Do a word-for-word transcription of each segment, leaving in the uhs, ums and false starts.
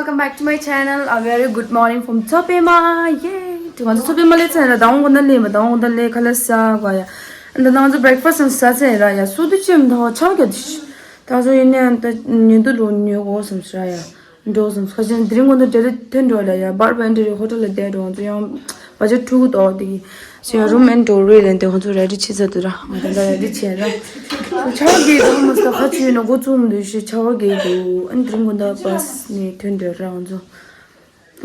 Welcome back to my channel. A very good morning from Tsopema. Yay! དེ་ང་ཚོ་Tsopema ལ་ཚན་ར་དང་གོ་ན་ལེ་མ་དང་གོ་ན་ལེ་ཁ་ལ་ས་ག་ཡ། འདི་ང་ཚོ་breakfast ས་ཚན་ར་ཡ་སུ་དུ་ཅེམ་དང་ཆ་ག་དུ་ད་ཚོ་ཡིན་ནའང་ད་ཉིན་དུ་རུ་ཉོ་གོ་སམ་ས་ཡ། འགྲོ་སམ་ཁ་ཅན་དེ་རིང་གོ་ན་དེ་རི་ཐོན་འགྲོ་ལ་ཡ་བར་བན་དེ་རི་ཧོ་ཊེལ་ལ་བསྡད་འགྲོ་ང་ཚོ་ཡང་བ་ཇ་ཕྲུ་གུ་ཏོག་དེ་གི་སི་ཡ་རུམ་ཨེན་ཌོ་རི་ལན་དེ་ང་ཚོ་རེ་ཌི་བྱེད་ས་དུ་ར་ང་ད་ད་རེ་ཌི་བྱེད་ར། ཆ་ག་གི་དུ་མ་ས་ཁ་ཆུ་ཡིན་ན་གོ་ཚུམ་དུ་ཤི་ཆ་ག་གི་དུ་ཨན་དེ་རིང་གོ་ན་བ་སི་ནས་ཐོན་འགྲོ་ར་ང་ཚོ།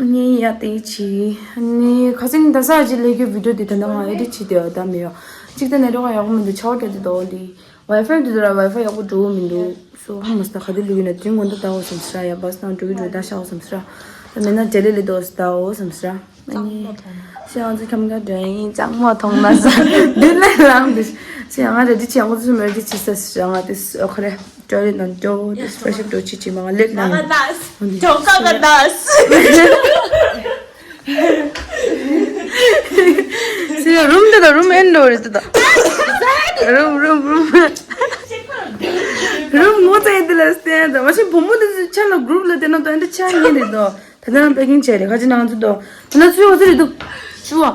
ནི་ཡ་དེ་ཆི། ནི་ཁ་སང་ད་ས་ཅི་ལས་ཀྱི་བི་ཌིའོ་དེ་ད་ནང་ཨེ་ཌི་ཊི་བྱེད་དེ་ཡོད་ད་མི་ཡོད། གཅིག་ད་ནེ་ཊ་ཝརཀ་ཡག་པོ་མི་འདུག་ཆ་བ་རྒྱག་དེ་དོ་ལི། ཝའི་ཕའི་དེ་དུ་ར་ཝའི་ཕའི་ཡག་པོ་འགྲོ་གི་མི་འདུག་སོ་ཧ་མ་སི་ད་ག་དེ་ལུག་ཡིན་ན་དེ་རིང་དགོང་དག་ལྟ་འོ་བསམ་སི་ར་ཡ་བ་སི་དང་འགྲོ་གི་འགྲོ་ད་ཤ་འོ་བསམ་སི་ར། ད་མེད་ན་ཇེ་ལི་ལི་དོ་སི་ད་འོ་བསམ་སི་ར། ཨ་ནི། ཤ་ང་ཚོ་ཁྱམ་ག་འགྲོ་ཡིན་ཅང་མ་མཐོང་ན་ས་འདི་ལས་ལངས་འདུག་ཤ་ང་རེ་ཌི་བྱེད་ཡག་པོ་ཚུལ་མ་རེ་ཌི་བྱེད་ས་སི་ར་ང་དེ་སི་ཨོ་ཁ་རེ། ཅོ་རི་དང་ཅོ་དེ་སི་པེ་ཤལ་ཅོ་ཅི་ཅི་མ་ང་ལེབ་ལ་ང་ང་ནས་ནས་ཅོ་ཀ་ག་ནས། སི་ཡ་རུམ་དེ་དང་རུམ་ཨེན་ཌོ་རི་དེ་དང་། རུམ་རུམ་རུམ། རུམ་ངོ་ཚ་ཡི་དེ་ལ་སྟན་དང་མ་ཤེས་བུ་མོ་དེ་ཚོའི་ཆ་ལ་གུ་རུབ་ལ་དེ་ན་དང་ཨེ་འདྲ་ཆ་ཡིན་རེད་དོ། ད་ལྟ་ན་པེ་ཀིང་བྱས་རེད་ཁ་ཅིག་ནང་ཚུད་དོ། ད་ལྟ་ཚུད་འོ་ཚུད་རེད་དོ། ཞུ་བ།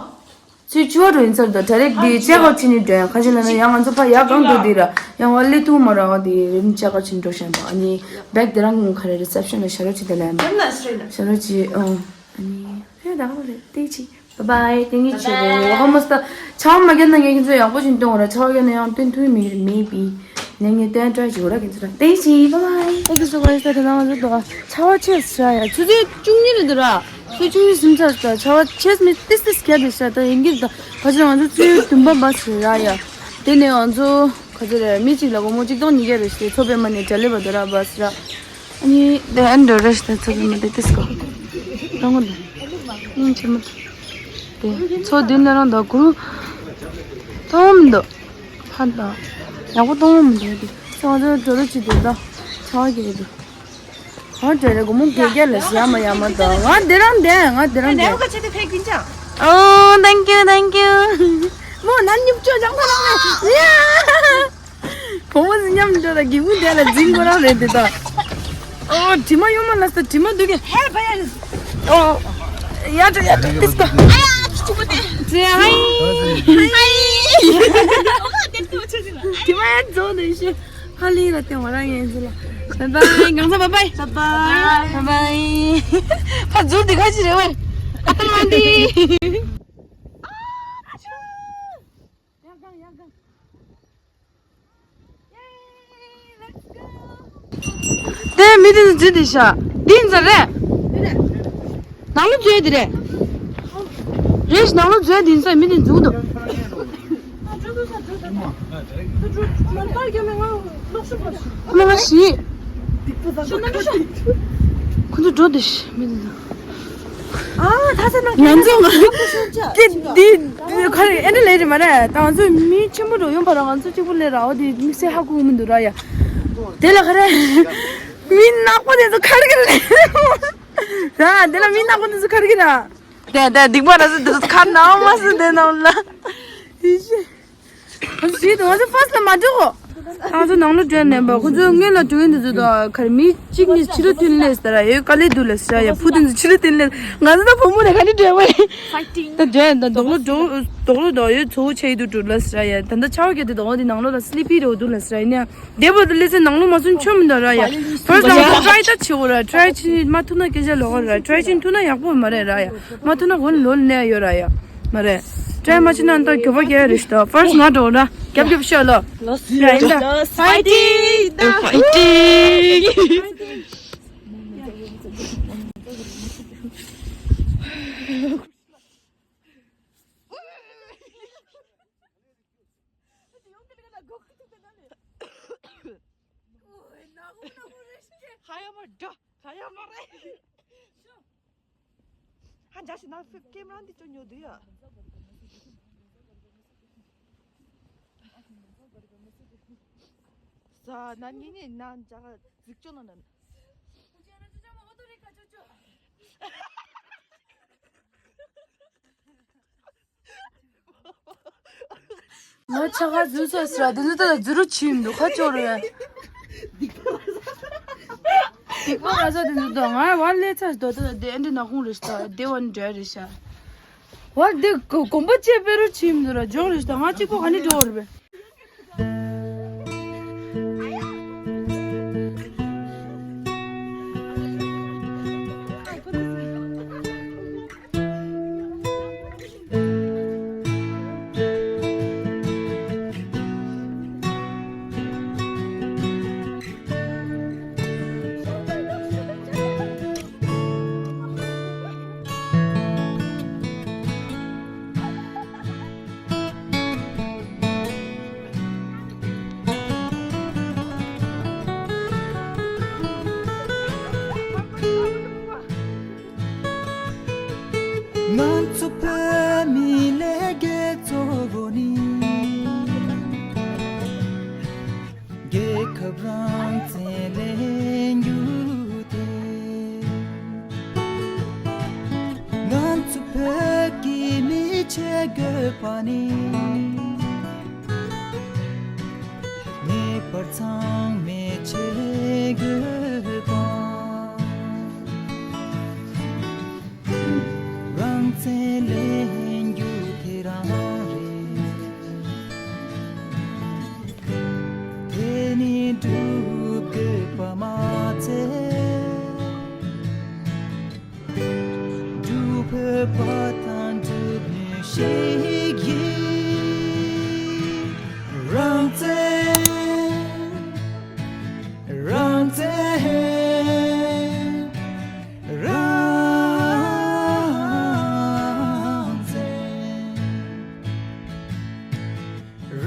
ཚུར་ཕྱི་བ་འགྲོ་ཡིན་ཚར་དུ་ད་རེས་འདི་ཅེག་ཨའུཊ་བྱེད་ནི་འགྲོ་ཡང་ཁ་ཅིག་ལ་ན་ཡང་ང་ཚོ་ཕ་ཡག་གང་འགྲོ་འདི་ར་ཡང་བ་ལེ་ཐུག་མ་ར་བ་འདི་རིམ་ཅེག་ཨའུཊ་བྱེད་འགྲོ་ཤན་པ་ཨ་ནི་བེག་འདི་རང་ངུ་ཁ་རེ་རི་སེབ་ཤན་ལ་ཤ་རོ་ཅི་དེ་ལ་ཡང་ཤ་རོ་ཅི་ཨང་ཨ་ནི་ཧེ་ད་ག་རེ་ཏེ་ཅི་བ་བའི་ཏེ་ངི་ཆུ་རེ་ཧ་མོ་སྟ་ཆ་མ་རྒྱབ་ན་ངས་ཁྱེད་ཚོ་ཡག་པོ་ཞིག་སྟོན་འོ་ར་ཆ་རྒྱབ་ན་ཡང་སྟོན་ཐུབ་མི་རེད་མེད་པི་ནས་ངས་ཏན་ཏྲ་ཞིག་འོ་ར་ཁྱེད་ཚོ་ར་ཏེ་ཅི་བ་བའི་ཏེ་ཅི་སོ་ག་ཡི་སྟ་དེ་ན་ང་ཚོ་དོ་ཆ་བ་ཆེ་ས་ཡ་ཆུ་ཚོད་བཅུ་གཉིས་རེད་འདུག་ར། སུ་ཆུང་ཆུང་སུམ་ཚར་ད་ཆ་བ་ཆེས་མི་ཏིས་ཏིས་སྐྱ་དེ་ཤ་ད་ཡིན་གྱི་ད་ཁ་ཆེ་ང་ཚོ་ཚུལ་བདུན་པ་བ་སི་ར་ཡ། དེ་ནས་ང་ཚོ་ག་ཚོད་རེད་མི་གཅིག་ལ་སྒོར་མོ་གཅིག་སྟོང་ཉིས་བརྒྱ་རེ་ཞིག་ཚོ་པའི་མ་ནས་གྲ་ལེ་བ་དོ་ར་བ་སི་ར། ཨ་ནི་དེ་ཨན་འགྲོ་རེ་ཞིག་ད་ཚོ་པའི་མ་དེ་ཏིས་གོ་རང་ངོ་ད་སྙིང་ཆེ་མོ་དེ་ཚོ་བདུན་ལ་རང་ད་གུ་རུ་གཏོང་མི་འདུག་ཕན་ད་ཡག་པོ་གཏོང་མི་འདུག་དེ་ཚོ་ང་ཚོ་འགྲོ་རེ་ཅི་དེ་ད་ཆ་བ་གི་རེད་འདུག་ཧོ་ཏེ་རེ་གོ་མོ་གེ་གེ་ལ་སི་ཡ་མ་ཡ་མ་དོ། ང་དེ་རང་དེ་ང་དེ་རང་དེ། ཨོ། Thank you, thank you. མོ་ན་ཉུབ་ཅོ་ཅང་ཁ་རང་ཡ། བུ་མོ་སི་ཉམ་ཅོ་ད་གི་མུ་དེ་ལ་འཛིན་གོ་རང་རེད་དེ་ད། ཨོ་དྲི་མ་ཡོང་མ་ལ་ས་དྲི་མ་འདུག་གི། ཧེ་བ་ཡ། ཨོ། ཡ་ཅོ་ཡ་ཅོ་ཏིས་གོ། ཨ་ཡ་ཅི་ཅི་མོ་དེ། ཙེ་ཧའི། ཧའི། ཨོ་དེ་ཏོ་ཆོ་ཅི་ལ། དྲི་མ་ཡ་ཛོ་དེ་ཤི། ཧ་ལི་ལ་ཏེ་ང་རང་ངན་ཟི་ལ། Bye bye. གང་ས་bye bye. Bye bye. Bye bye. ཕ་ཛུར་དེ་ཁ་ཅི་རེ་བ། ཨ་ཏ་མ་འདི། དེ་མི་དེ་ཚོ་འཛུལ་དེ་ཤ། འདི་ཡིན་ས་རེད། ནང་ལོ་འཛུལ་དེ་རེད། རེད་ནང་ལོ་འཛུལ་དེ་ཡིན་ས་མི་དེ་འཛུལ་འདུག་ཁོ་ལ་ཞིག་ཁོ་ཚོ་འགྲོ་འདི་ཤི་མི་འདི་ང་ཚོ་ང་ཀེ་འདི་ཁ་རེ་ཨེ་འདྲ་ལས་རེད་མ་རེད། ད་ང་ཚོ་མི་ཆེན་པོ་འགྲོ་ཡོང་པ་ར་ང་ཚོ་གཅིག་པུ་ལས་ར་འོ་དེ་དམིགས་བསལ་ཧ་གོ་གི་མི་འདུག་ར་ཡ། དེ་ལ་ཁ་རེ་མི་ནག་པོ་དེ་ཚོ་ཁ་རེ་ཁ་རེ་ར། དེ་ལ་མི་ནག་པོ་དེ་ཚོ་ཁ་རེ་ཁ་རེ་ར། དེ་དེ་སྡིག་པ་ར་ཚོ་དེ་ཚོ་ཁ་ནང་མ་སུ་དེ་ནང་ལ། ང་ཚོ་ཕར་སི་ལ་མ་འགྲོ་གོ། ང་ཚོ་ནང་ལོགས་འགྲོ་ནས་པ་ཁོ་ཚོ་སྔོན་ལ་འགྲོ་ཡིན་དུ་ཚོད་དོ་གར་མི་གཅིག་ནི་ཕྱི་ལོགས་ཐོན་ལས་ཟེར་ཡོད་དཀའ་ལས་འདུག་ལ་ཟེར་ཡ་བུ་དེ་ཚོ་ཕྱི་ལོགས་ཐོན་ལས་ང་ཚོ་ད་བུ་མོ་ནས་ག་ནས་འགྲོ་བས། ད་འགྲོ་ཡིན་ད་དོག་ལོ་འགྲོ་དོག་ལོ་དོག་ཡོད་ཚོ་བོ་ཆེ་ཡི་འདུག་འགྲོ་ལ་ཟེར་ཡ་ད་ལྟ་ཆའོ་གེ་དེ་དོག་དེ་ནང་ལོགས་ལ་སི་ལི་པི་རེ་འདུག་ལ་ཟེར་ཡ་ཡིན་ཡ། དེ་བོ་དེ་ལས་སེ་ནང་ལོགས་མ་སོན་ཆོ་མི་འདུག་ར་ཡ། ཕར་སི་ནང་ལོགས་ཊ་རའི་ད་བྱེད་འོ་ར་ཊ་རའི་ཆི་མ་ཐུབ་ན་སྐད་ཆ་ལོག་ར་ཊ་རའི་ཆི་ཐུབ་ན་ཡག་པོ་མ་རེད་ར་ཡ། མ་ཐུབ་ན་གོ་ལོ་ལེ་ཡོད་ར་ཡ། མ་རེད། ཊ་རའི་མ་བྱེད་ན་ད་གྱོད་པ་རྒྱག་ཡ་རེད་ཤི་ད། ཕར་སི་ང་འགྲོ་ན་རྒྱབ་རྒྱབ་ཤོག་ལོ། ཡ་ཡིན་ད། ཕའི་ཊིང་ད། ཕའི་ཊིང་། ཧ་ཡ་མ་འདྲ། ཧ་ཡ་མ་རེད། ཧ་འདྲ་ཞིག་ན་ཀེམ་ར་འདི་ཅོ་ཉོ་དུ་ཡ། ས་ན་ཉི་ཉི་ན་འཇག་གཟིགས་ཅོ་ན་ན། ང་ཆ་ག་འཛུལ་སོང་ཟེར་བ་འདི་ཚོ་ད་ལྟ་འཛུལ་རོགས་བྱེད་མི་འདུག་ཁ་ཅོག་རེད། ཁོ་ག་ས་དེ་འདུག་དོ། ང་བར་ལས་ཚར་དོ་དོ་དེ་འདི་ནག་ཁུང་རེད་ཤག་དེ་བར་འདྲ་རེད་ཤག་བར་དེ་གོམ་པ་བཅད་པའི་རུ་ཕྱིན་འདུག་ར། ཇོང་རེད་ཤག་ང་གཅིག་པོ་ག་ནས་འགྲོ་བར་བས། ང་ཚོ་བོད་མི་ལས་འགུལ་གཙོ་བོ་ནི། རྒྱལ་ཁབ་རང་བཙན་ལེན་རྒྱུ་དེ། ང་ཚོ་བོད་ཀྱི་མི་བྱེད་དགོས་པ་ནི། ངེས་པར་ཚང་མས་བྱེད་དགོས་པ། རང་བཙན་ལེན་རྒྱུ་དེ་རང་རེད། དེ་ནི་སྒྲུབ་དགོས་པ་མ་ཚད། སྒྲུབ་ཕོད་པ་དང་སྒྲུབ་ནུས་ཤིག་ཡིན། རང་བཙན། རང་བཙན། རང་བཙན།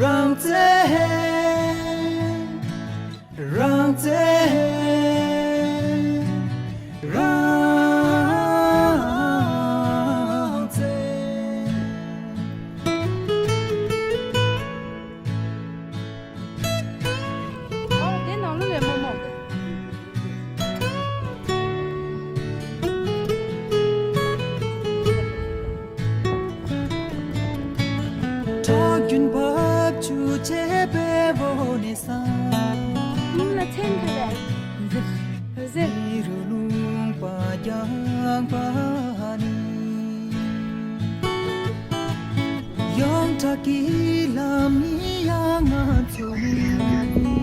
རང་བཙན། རང་བཙན། རང་བཙན། ཨོ་དེ་ནང་ལོགས་ལས་མོག་མོག་ཁྲག་རྒྱུན་བབས་ཆུ་བྱེད་པའི་འོ་ནས་སང་། སྙིང་ལ་ཚན་ཁ་རེ་ཟེར། མི་རུ་ལུང་པ་རྒྱང་པ་ནི། ཡོངས་གྲགས་ཀྱི་ལམ་ཡིན་ཡང་ང་ཚོ་ནི།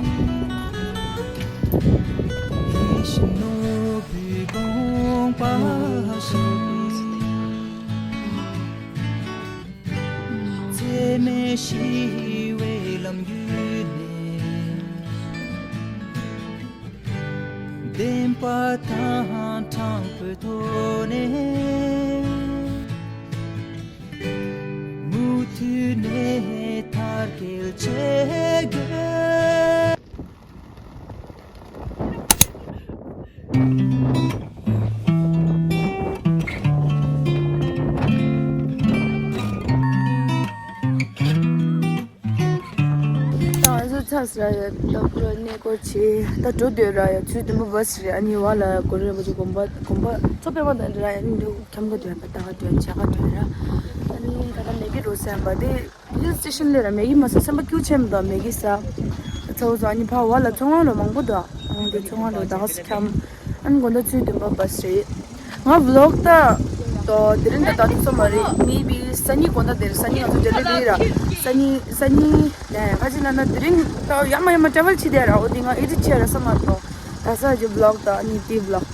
ཡིད་བཞིན་ནོར་བུའི་དགོངས་པ་བཞིན། འཚེ་མེད་ཞི་བའི་ལམ་བརྒྱུད་ནས། བདེན་པ་དང་དྲང་པོའི་ཐོག་ནས། མུ་མཐུད་ནས་དར་རྒྱས་བྱེད་དགོས། ད་ང་ཚོ་ཚར་ཟེར་ཡ། ད་ཁོ་གནས་སྐོར་བྱེད་ད་འགྲོ་འདོད་ར་ཡ། ཚུལ་བདུན་པོ་བ་ཟེར་ཡ། ཨ་ནི་བ་ལ་གོ་རེ་བ་ཅིག་དགོན་པ་དགོན་པ་ཚོ་པད་མ་དང་འདྲ་ཡ། ཨ་ནི་འདྲ་ཁྱམས་ཀ་འདོན་པ་ད་ག་འདོན་བྱ་ག་འདོན་ར། ཨ་ནི་ད་ལྟ་མེ་གི་རོ་སེམས་པ་དེ། ཧིལ་སི་ཊེ་ཤན་ལས་ར་མེ་གི་མ་ས་སེམས་པ་སྐྱུ་ཆེན་དང་མེ་གི་ས། ཚ་བོ་ཚོ་ཨ་ནི་ཕ་བ་ལ་ཚོང་ཁང་ལོ་མང་པོ་འདུག་ཨང་དེ་ཚོང་ཁང་ལོ་ད་ག་ས་ཁྱམས། ཨ་ནི་དགོན་ད་ཚུལ་བདུན་པ་བ་ཟེར་ཡ། ང་ཝི་ལོག་ད་དོ་དེ་རིང་ད་ད་ཐུག་ས་མ་རེད། མེ་བི་སང་ཉིན་དགོང་དག་དེར་སང་ཉིན་ང་ཚོ་ལྡི་ལི་དེ་ར། སང་ཉིན་སང་ཉིན་ནས་ཁ་ཅིག་ལ་ན་དེ་རིང་ད་ཡར་མར་ཡར་མར་ཊེ་རེ་ཝལ་བྱེད་དེ་ར། འོ་དེ་ང་ཨེ་ཌིཊ་བྱས་ར་ས་མ་གཏོགས། ད་ས་ཀྱི་ཝི་ལོག་ད་ནི་དེ་ཝི་ལོག་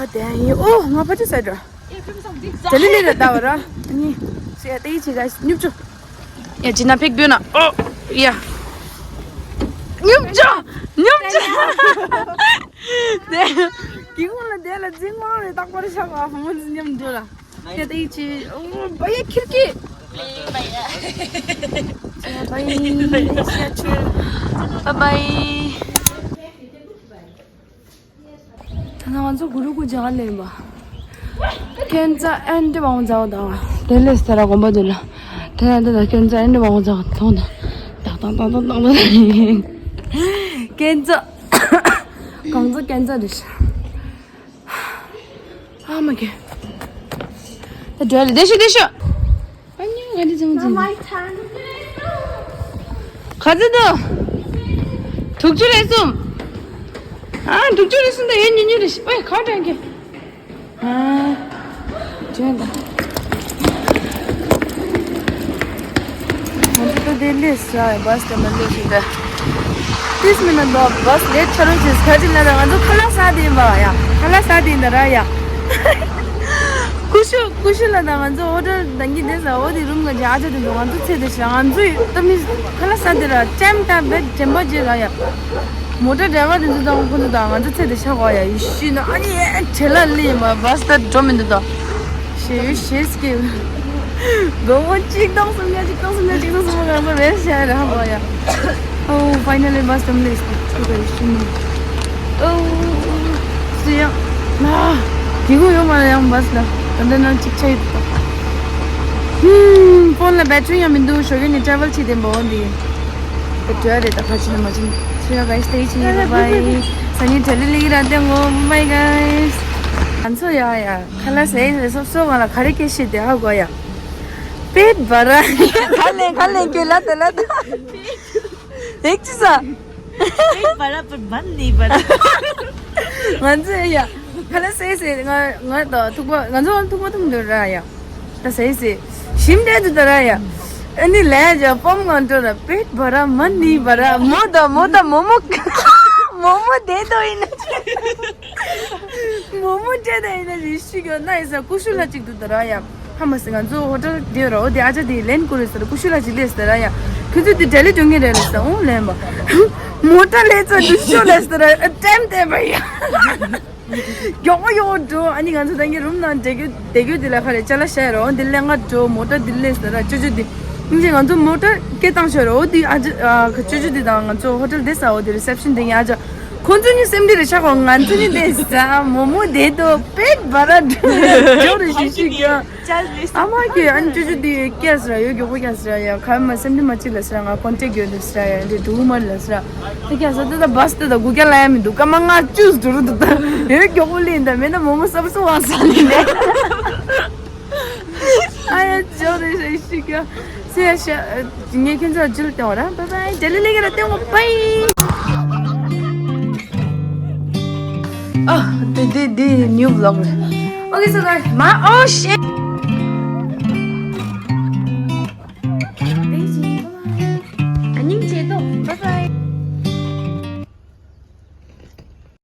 ཨ་དེ་ཡིན། ཨོ་ང་ཕ་ཅི་ས་ར། ལྡི་ལི་ལ་ད་བ་ར། ནི་སེ་ཏེ་ཡི་ཆི་ག་སྙུབ་ཅུ། ཡ་ཇི་ན་ཕེག་བུ་ན། ཨོ་ཡ། སྙུབ་ཅུ། སྙུབ་ཅུ། དེ་གི་ངོ་ལ་དེ་ལ་འཛིང་མང་རེ་རྟག་པར་ཤག་ཨ་ཧོ་མོ་འཛིང་ཉམས་འགྲོ་ལ། ཡ་ཏེ་ཡི་ཆི། ཨོ་བ་ཡ་ཁིར་ཀི། བ་ཡ། བ་ཡ། བ་ཡ། ད་ང་ཚོ་གུ་རུ་གུ་ཇག་ལེན་པ། ཁན་ཙ་ཨན་ཏི་བང་ཛའོ་དང་། དེ་ལས་ས་ར་གོམ་པ་དུ་ལ། དེ་ན་དེ་ན་ཁན་ཙ་ཨན་ཏི་བང་ཛའོ་ཐོང་དང་། ཏག་ཏག་ཏག་ཏག་ཏག་ཏག་ཁན་ཙ། གང་ཙ་ཁན་ཙ་རེད་ཤག་ཨ་མ་གེ། ད་འགྲོ་ལ་དེ་ཤི་དེ་ཤི། ཨ་ནི་ང་འདི་ཚང་ཚང་། ག་ཚོད་འདུག་དྲུག་ཅུ་རེ་གསུམ། ཨ་འགྲུབ་ཅུ་རེད་སུ་འདི་ཡོད་ཉུ་ཉུ་རེད་ཤི་ཨོའི་ཁ་དྲན་གི་ཨ་དྲན་ད། ང་ཚོ་ད་དེ་སླེབས་ས་བ་སི་དེ་མ་སླེབས་ཤིག་ད། ཏིས་མི་ན་ད་བ་སི་ལེ་ཊི་ཆ་རོ་ཅིས་ཁ་ཅིག་ལ་ད་ང་ཚོ་ཁ་ལག་ཟ་དེ་ཡིན་པ་ཡ། ཁ་ལག་ཟ་དེ་ཡིན་ད་ར་ཡ། ཀུ་ཤུ་ཀུ་ཤུ་ལ་ད་ང་ཚོ་ཧོ་ཊེལ་དང་གི་དེ་ཟ་འོ་དེ་རུམ་ག་ཅི་ཨ་ཅག་དེ་ཚོ་ང་ཚོ་ཚེ་དེ་ཤ་ང་ཚོ་ད་མི་ཁ་ལག་ཟ་དེ་ར་ཅམ་ད་བེད་དྲན་པ་ཅི་ར་ཡ། མོ་ཊ་ཌ་རའི་ཝར་དེ་ཚོ་དང་ཁོ་ཚོ་དང་ང་ཚོ་ཚེ་དེ་ཤ་གོ་ཡ་ཡི་ཤི་ན་ཨ་ནི་ཨེ་བྲེལ་ལ་ལི་མ་བ་སི་ད་འགྲོ་མི་འདུག་ད། ཤེས་ཡོད་ཤེས་སྐྱེ། སྒོར་མོ་གཅིག་སྟོང་སུམ་བརྒྱ་གཅིག་སྟོང་སུམ་བརྒྱ་གཅིག་སྟོང་སུམ་བརྒྱ་ང་ཚོ་རེད་ཤ་ར་ཧ་གོ་ཡ། Oh, finally bus terminal is too very soon. Oh, see ya. ཨ། དེ་གུ་ཡོད་མ་རེད་ཡང་བ་སི་ལ། ད་ལྟ་ནང་གཅིག་ཆ་ཡོད་ད། ཧུམ། ཕོན་ལ་བེ་ཊི་རི་ཡང་མི་འདུག་ཞོགས་ཀས་ནས་ཊེ་རེ་ཝལ་བྱེད་དེ་འབོ་འདི། བེ་ཊི་རི་རེད་ད་ཕར་ཕྱིན་ནས་མ་ཕྱིན། See you guys, stay tuned, bye bye. ས་ཉིན་ཊེ་ལི་ལི་ར་ཏེ་ངོ་bye guys. ང་ཚོ་ཡ་ཡ་ཁ་ལག་ཟས་ཟས་སོབ་སོབ་ང་ལ་ག་རེ་སྐད་བཤད་དེ་ཧ་གོ་ཡ། པེད་བ་ར། ཁ་ལེན་ཁ་ལེན་ཁྱོད་ལ་ད་ལ་ད། ཧེག་ཅི་ས། པེད་བ་ར་པར་བན་ནི་བ་ར། ང་ཚོ་ཡ། ཁ་ལག་ཟས་ཟས་ང་ང་ད་ཐུག་པ་ང་ཚོ་ཐུག་པ་ཐུག་འདོད་ར་ཡ། ད་ཟས་ཟས། ཞིམ་འདྲ་འདུག་ད་ར་ཡ། ཨ་ནི་ལས་ཀྱང་སྤོམ་ངང་འགྲོ་ར་པེད་བ་ར་མ་ནི་བ་ར་མོ་ད་མོ་ད་མོ་མོ། མོ་མོ་དེ་དོ་ཡིན་ན། མོ་མོ་སྤྲད་ད་ཡིན་ན་རེ་ཞིག་ཡོད་ན་ཡིན་ས་ཀུ་ཤུ་ལ་གཅིག་འདུག་ད་ར་ཡ། ཧ་མ་སི་ང་ཚོ་ཧོ་ཊེལ་དེ་ར་འོ་དེ་ཨ་ཅག་དེ་ལེན་ཀུ་རེ་ཟེར་ཀུ་ཤུ་ལ་གཅིག་ལས་ཟེར་ར་ཡ། ཁྱོད་ཚོ་དེ་ཌེ་ལི་འགྲོ་ངེས་རེད་ལ་ཟེར་འོང་ལེན་པ། མོ་ཊ་ལས་ཚ་ཀུ་ཤུ་ལ་ཟེར་ར་ཊེམ་དེ་པ་ཡ། མགྱོགས་པོ་ཡོང་འགྲོ། ཨ་ནི་ང་ཚོ་ད་གིན་རུམ་ནང་བསྡད་རྒྱུ་བསྡད་རྒྱུ་དེ་ལ་ཁ་རེ་ཅ་ལག་བཤད་རོགས་འདི་ལས་ང་འགྲོ་མོ་ཊ་འདི་ལས་ཟེར་ར་ཅོ་ཅོ་འདི། ཨིན་ཇི་ང་ཚོ་མོ་ཊ་སྐད་བཏང་ཤོར་རོགས་འདི་ཨ་ཅོ་ཨ་ཅོ་ཅོ་འདི་དང་ང་ཚོ་ཧོ་ཊེལ་བསྡད་ས་འོ་འདི་རི་སེབ་ཤན་འདི་ཡིན་ཨ་ཅག་ཁོང་ཚོ་གཉིས་སེམས་འདི་རེ་ཆགས་གོ་ང་ཚོ་གཉིས་བསྡད་ས་མོ་མོ་བསྡད་དོ་པེད་བ་ར་འགྲོ་རེ་ཞིག་ཞིག་ཡ། ཨ་མ་ཁྱོད་ཨ་ནི་ཅོ་ཅོ་འདི་སྐྱེས་ཟེར་ར་ཡོད་མགྱོགས་པོ་སྐྱེས་ཟེར་ར་ཡ་ཁ་མ་སེམས་འདི་མ་གཅིག་ལ་ཟེར་ར་ང་ཀོན་ཊེག་ཡོད་ལ་ཟེར་ར་ཡ་འདི་འགྲོ་མ་ལ་ཟེར་ར། དེ་སྐྱ་ས་དེ་ད་བ་སི་དེ་ད་དགུ་སྐྱ་ལ་ཡ་མི་འདུག་སྐར་མ་ལྔ་བཅུ་འགྲོ་རུ་འདུག་ད་ཡོད་མགྱོགས་པོ་ལེན་ད་མེད་ན་མོ་མོ་སབ་སུ་བ་ས་ལེན་ནས། ཨ་ཡ་ཇོ་རེ་རེ་ཤི་ཀ་སེ་ཡ་ཤ་ངས་ཁྱེད་ཚོ་ཇིལ་ཏེ་འོ་ར་bye bye ཌེ་ལི་ལི་ག་ར་ཏེ་འོ་bye. Oh, this this this new vlog. Okay, so guys, my oh shit. 안녕히 계세요. Bye bye.